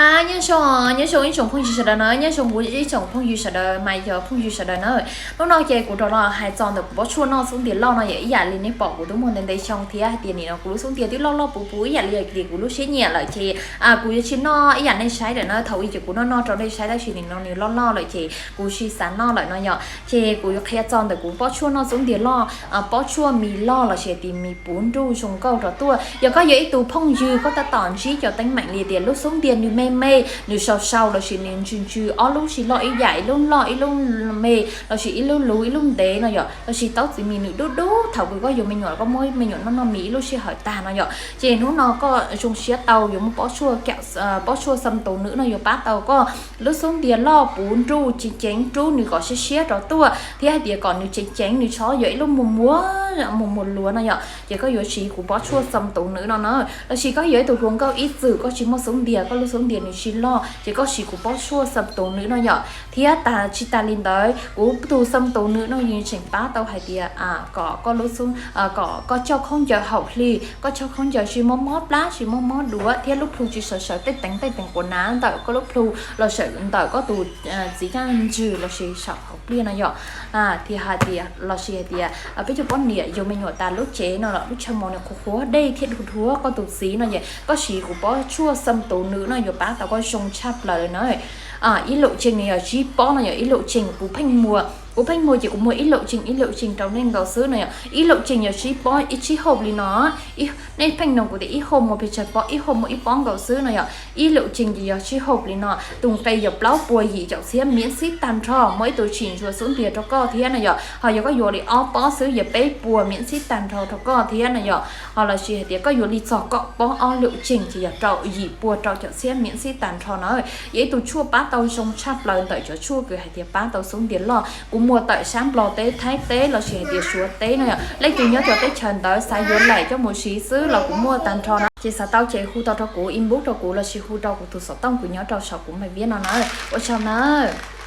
Aws, nyob zoo, nyob zoo ib tsoom phooj ywg sawv daws na, nyob zoo kuv ib tsoom phooj ywg sawv daws mas yog phooj ywg sawv daws na. Hnub no ces kuv rov los hais txog ntawm kuv pob tshuaj noj xub ntiag loj no yom, ib yam li nej pom kuv twb muaj ntev ntev xyoo thiab hais tias nim no kuv lub xub ntiag twb loj loj puv puv ib yam li tias kuv lub siab nyiam lawm ces kuv yuav tsis noj ib yam nej saib lawm na. Thaum ub ces kuv noj noj rau nej saib tab sis nim no nws loj loj lawm ces kuv tsis xav noj lawm no yom. Ces kuv yuav qhia txog ntawm kuv pob tshuaj noj xub ntiag loj, pob tshuaj mis loj lossis tias mis puv nruj zoo nkauj rov tuaj. Yog koj yog ib tug phooj ywg koj tab tom ntsib cov teeb meem li tias lub xub ntiag nws me me, nws sau sau lossis nws ntsws ntsws ob lub tsis loj ib yam, ib lub loj ib lub me, lossis ib lub luv ib lub ntev no yom, lossis taub txiv mis nws dub dub, thaum kws koj yuav me nyuam koj muab me nyuam noj noj mis ib lub sij hawm tag no yom, ces hnub no koj zoo siab tau yuav muaj pob tshuaj, pob tshuaj xas tus nwm no yuav pab tau koj lub xub ntiag loj puv nruj ceev ceev rub nws kom siab siab rov tuaj thiab hais tias kom nws ceev ceev nws txhob yog ib lub muag muag, muag muag luav no yom, ces koj yuav siv kuv pob tshuaj xas tus nwm no na. Lossis koj yog ib tug hluas nkauj ib txwm koj tsis muaj xub ntiag, koj lub xub ntiag nws tsis loj ces koj siv kuv pob tshuaj xas tus nwm no yom. Thiab tas tsis tas li ntawd kuv tus xas tus nwm no yeej tseem pab tau hais tias kom koj lub xub, kom koj coj khaub ncaws haum hli, koj coj khaub ncaws tsis mob mob plab tsis mob mob duav thiab lub plhu tsis sawv sawv tej teev tej teev quav nav ntawm koj lub plhu los sawv ntawm koj tus txiv caj ntswg lossis saum hauv pliaj no yom. Thiab hais tias lossis hais tias peb cov poj niam yug me nyuam tas lub cev no los lub chaw mos nws qhuav qhuav dej thiab dhuav dhuav koj tus txiv no ces koj siv kuv pob tshuaj xas tus nwm no yuav pab tau koj zoo tshaj plaws na. Ib lum tsees nws yog tsib pob no yom, ib lum tsees kuv pheej muag, kuv pheej muag ces kuv muag ib lum tsees ib lum tsees rau nej nkaus xwb no yom. Ib lum tsees yog tsib pob ib tsib hauv li no. Nej pheej nug kuv tias ib hauv muag pes tsawg pob, ib hauv muag ib pob nkaus xwb no yom. Ib lum tsees ces yog tsib hauv li no, tus nqe yog plaub puas yim caum txhiab miam xib tag nrho. Muaj ib tug tsim ntsuas xub ntiag rau koj thiab no yom. Ho yog koj yuav li ob pob xwb yog peb puas miam xib tag nrho rau koj thiab no yom. Ho lossis hais tias koj yuav li txog kaum pob ob lum tsees ces yog rau yim puas rau caum txhiab miam xib tag nrho na. Yog ib tug tshuaj pab tau zoo tshaj plaws ntawm cov tshuaj kws hais tias pab tau xub ntiag loj. Kuv muag tawm sab Nplog teb, Thaib teb lossis hais tias Suav teb no yom. Leej twg nyob cov teb chaws ntawd xav yuav laim coj mus siv xwb los kuv muaj tag nrho na. Ces xav tau ces hu tau rau kuv, inbox rau kuv lossis hu rau kuv tus xov tooj kws nyob rau saum kuv npais viab no na. Ua tsaug nawb.